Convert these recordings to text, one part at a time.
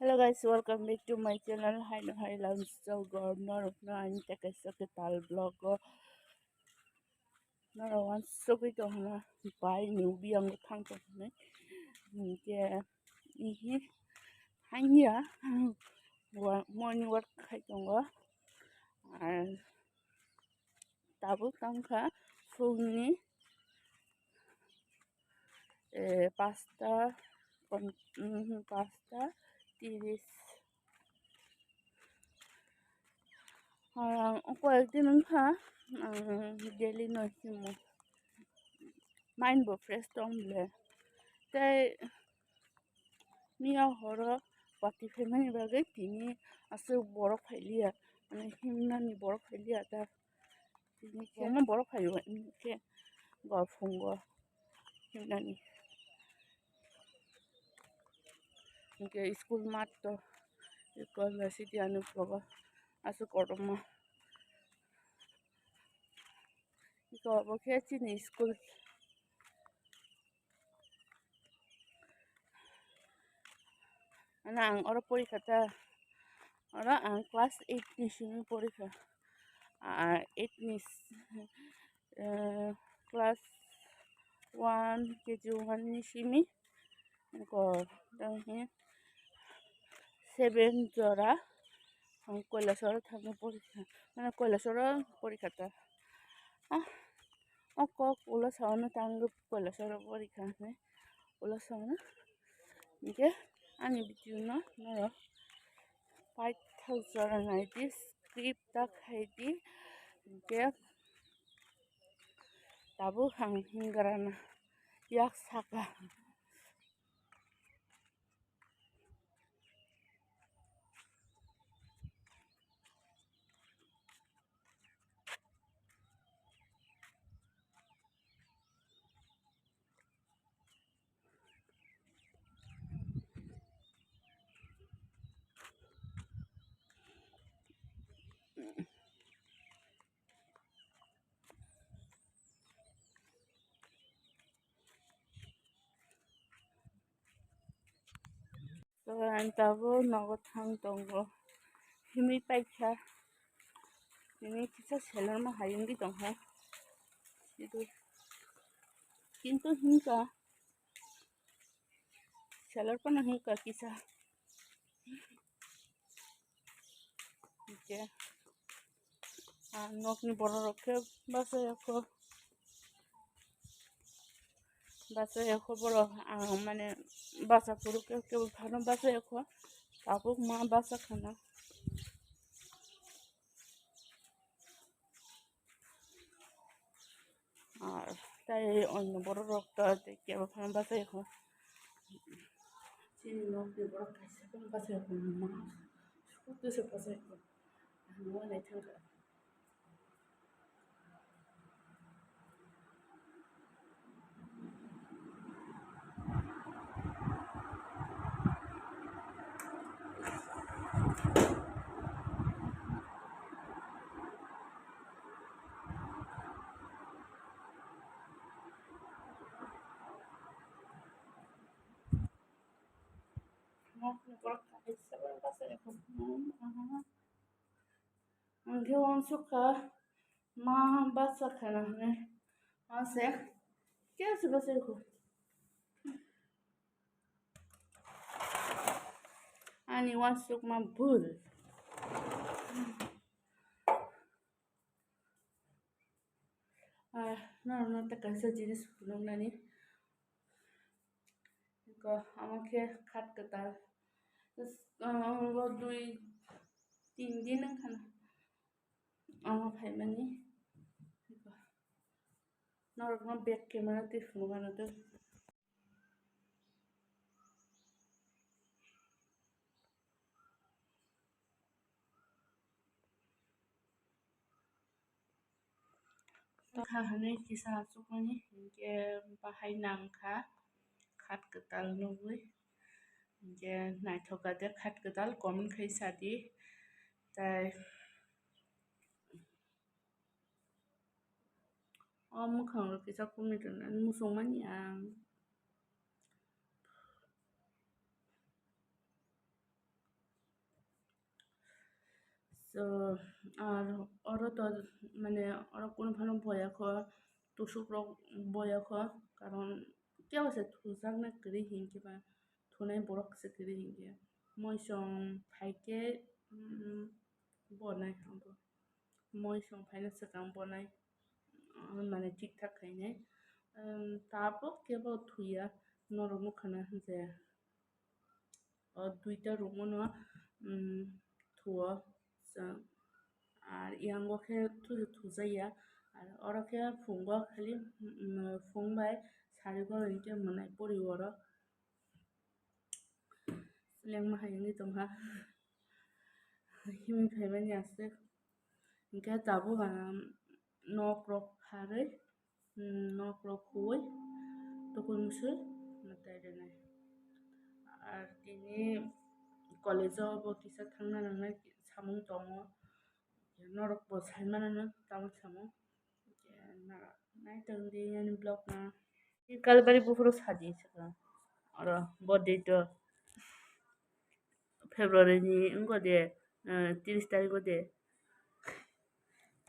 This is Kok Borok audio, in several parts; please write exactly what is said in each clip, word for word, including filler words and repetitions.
Hello guys, welcome back to my channel. Haino hai lamsok go norokno ani tekaisa kwtal vlog o norok wansugwi tongna bai ni biyango thang tongmani. Hinkhe ihi hanya wa-, morning walk khai tongo. Ar tabuk tangkha phungni eh, pasta, pon-, mm, pasta tiris. Ang koyekdin wngkha, ang daily no himo. Mind bo fresh tong bole. Tei miya horo party phaimani bagwi tini aswk borok phailiya, mane himnani borok phailiya ta. Tini kwbangma borok phaio, hinkhe go phungo himnani. Hinkhe school mat to, school university ani uklogo aswk kotorma. Iko obo khe chini school. Ano ang oro porikha ta, oro ang class eight ni simi porikha, ah, eight ni s-, eh, class one, K G one ni simi, ko, tamo khe seven jora ang Kailasoro thangwi porikha, mane Kailasoro porikha ta. Ah, o kok ulo saono tangwi Kailasoro porikha hinwi ulo saono. Hinkhe ani video no norok paithak jora naidi, skip ta khaidi. Hinkhe tabuk ang hingrana yak saka. To ang tabuk nogo thang tongo, himwi paikha, himwi kisa selorma hai wngwi tongkha, kintu hinkha selor phano hinkha kisa. Hinkhe, ah, nokni borok rok khe bachai ya kho, bachai ya kho borok, ang mane bacha phuru khe kebo phano bachai ya kho, tabuk ma bacha khana. Ar tei onno borok rok to tei kebo phano bachai kho. Chini nokni borok kaisa phano bachai kho, ma sukut se bachai kho. Ang walai thangkha. Nokni borok kaisa borok bachai kho. Ang khe uansukha ma bacha khana hwnwi. Ma se khe se bachai kho. Ani uansukma bul. Ah, norokno tei kaisa jinis phunuknani. Eko, omo khe khat kwtal. Ah, o dui tin din wngkha na omo phaimani. Eko, norokno back camera twi phunukna nukgo. Tokha hwnwi kisa achukmani, hinkhe bahai nangkha khat kwtal nugwi, hinkhe naithok kha de khat kwtal, comment khai sadi, tai. O mwkhang rok kisa kumui tongnani muchungmani ang. So, ar oro to, mane, oro kunu phano boya kho, tusuk rok boya kho, karon kebo se thujakna kwrwi hinkhe ba, thunai borok se kwrwi hinkhe. Moisong phaikhe, mm, bonai abo. Moisong phaina swkang bonai, ah, mane thik thak khainai. Em, tabuk kebo thuya, norok nukha na je o duita room-o no, um, thuo chwng. Ar yango khe thu-, thujakya. Ar oro khe phungo khali, um, phung bai sari bo hinkhe mwnai pori oro. Lengma hai wngwi tongkha. Himwi phaimani aswk. Hinkhe tabuk ang nok rok pharwi, mm, nok rok huwi, tukun mswi mwtai rwnai. Ar tini college-o bo kisa thangna nangnai samung tongo. Norok bo sai manano tamo samung. Naitong di ani vlog na. Kalbari buphuru sadi saka. Oro bo date o February ni wngkha de, eh, tiris tarikh o de.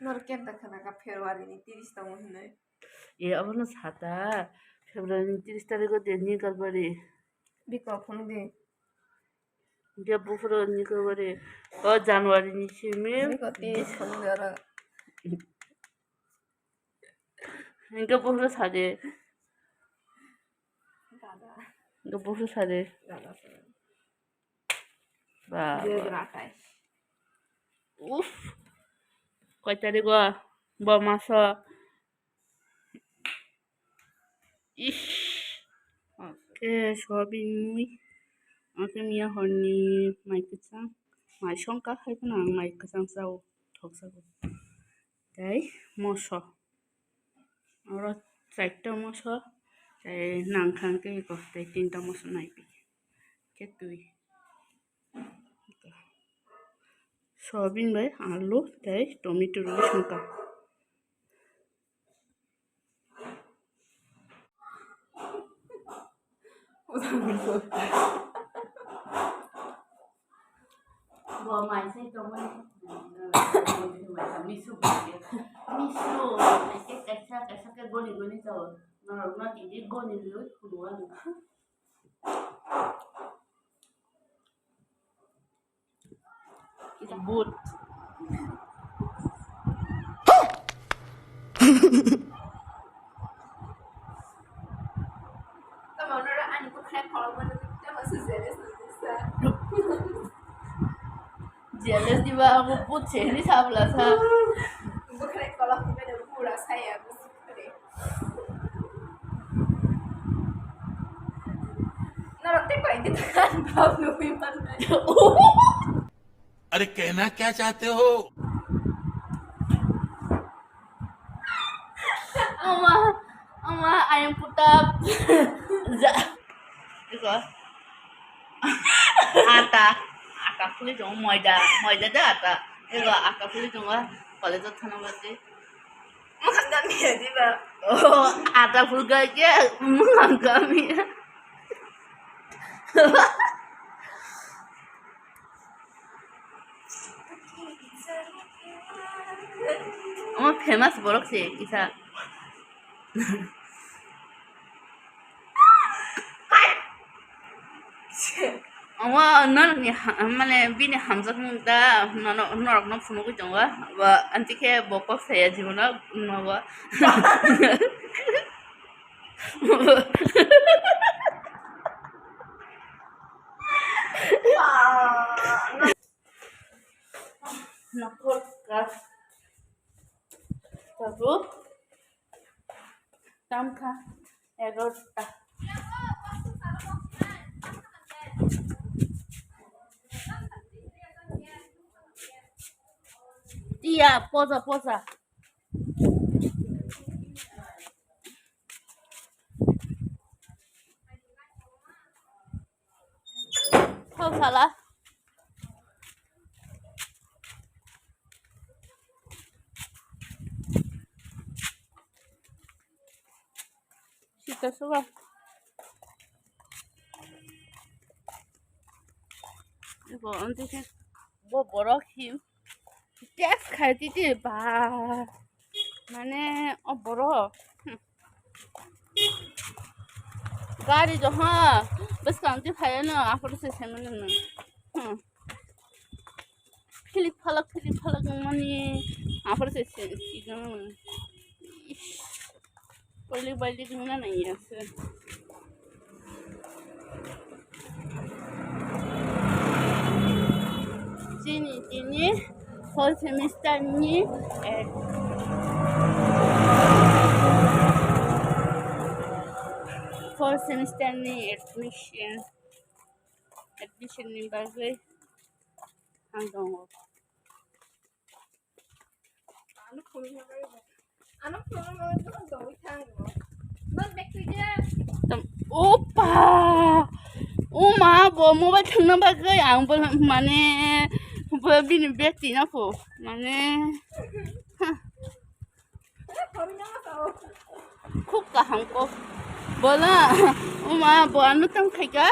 Nor kenta khana kha February ni tiris tongo hinwi. E, abono sata February ni tiris tarikh o de ni kalbari. Biko phone di. Hingke buphuru ni kalbari o January ni simi. Biko tiris phone di oro. Hingke buphuru sadi. Dada. Hingke buphuru sadi. Dada sir. Ba, Dia ba. Berakai. Uff. Koi tarikh o? Bo maso. Ish. Oke, soyabin mui. Oke, miya horni mai kwchang. Mai songkha hai phano ang mai kwchang chao. Thok chao. Tei moso. Oro charta moso. Tei nangkha hwnkhe eko tei tinta moso naipi. Khe twi. Soyabin bai alu tei tomato rwui songkha. Bo mai sai tongmani. Misu, misu, kaisa, kaisa, kaisa khe goni goni chao. Norok no tini goni rwui phuru ano. But. Jealous diba, abo but se hini sabla sa. Bwkhwrai kolok ni bede bura saya bwswk kre. Norok tei koi di takan bab nugui manai. अरे कहना क्या चाहते हो? Ama, ama, ayang putap. Ja. Iko. Ata. Ata phuli tongo, moida. Moida da ata. Iko, ata phuli tongo. College o thana bagwi. Mwkhang kamiya diba? Oh, ata phulga khe mwkhang kamiya. Omo famous borok se kisa. Omo norokni ha-, mane bini hamjakmung da nono-, norokno phunugwi tongo. Bo anti khe bo kok saya jibono nogo. Nokhorka. Tabuk tamkha egarota. Iya, posa, posa. Thok sala. Sita suka. Ibo anti khe bo borok him. Test khai titi ba. Mane o borok. Hmm. Gari jo ha. Bwskang ti phai no aphuru se se mane no. Hmm. Philip phalak, philip phalak mani aphuru se se. Ish. Palik balik wngna nangya se. Chini tini fourth semester ni ad-, fourth semester ni admission, admission ni bagwi ang tongo. Tam-, opa! O ma, bo mobile thwngna bagwi ang bo mane bo bini bag tina pho mane, ha. Khub kaham kok. Bola, o ma, bo ano tang khaika.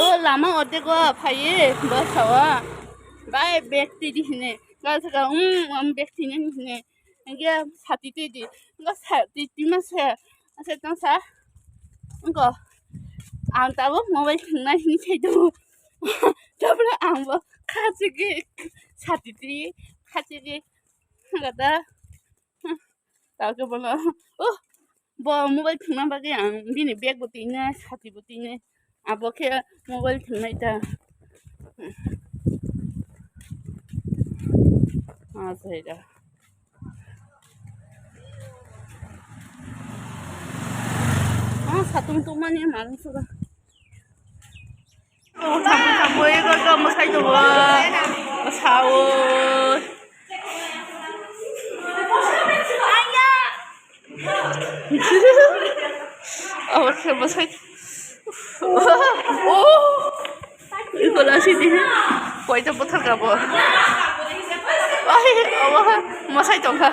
O lama odego phaiye, bo sawa. Bai bag tidi hine. Ga saka, um, um, bag tini hine. Hingke sati tidi. Hingke sati tima se. Ase tang sa. Hingke ang tabo mobile thwngnai hini sai tongo. Tabra ang bo khachigwi sati twi khachigwi. Hingke da. Tao khe bono, oh, bo mobile thwngna bagwi ang bini bag bo tini, sati bo tini, abo khe mobile thwngnai ta. Ah, sai da. Ah, satung tungmani malang suga. Tamo, tamo, ego, ego, mwsai tongo. Mwsao. Abo khe mwsai. Oh. Ego lasi di. Poito bothor kabo. Ai, abo mwsai tongkha.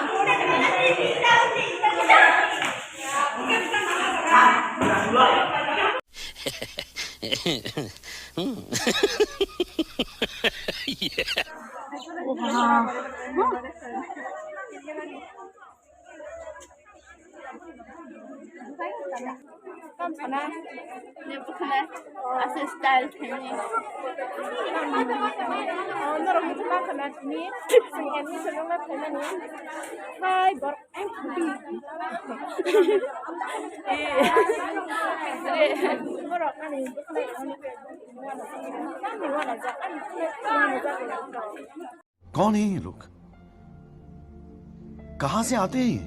Ase style khaini. Norok muchung ma khana tini. Admission wngna phaimani. Hai, bor-, Kौन है ये लोग? कहाँ से आते हैं ये?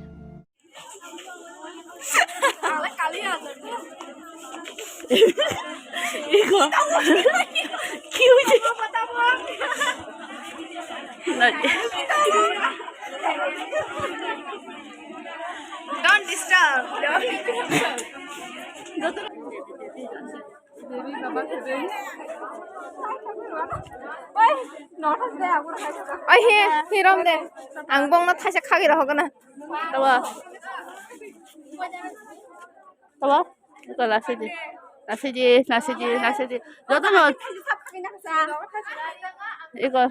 Don't disturb. Oi, hi, hi rom de. Ang bongno thaisa khagwi rohorgwna. Tabo. Tabo. Iko lasidi. Lasidi, lasidi, lasidi. Jotono. Iko.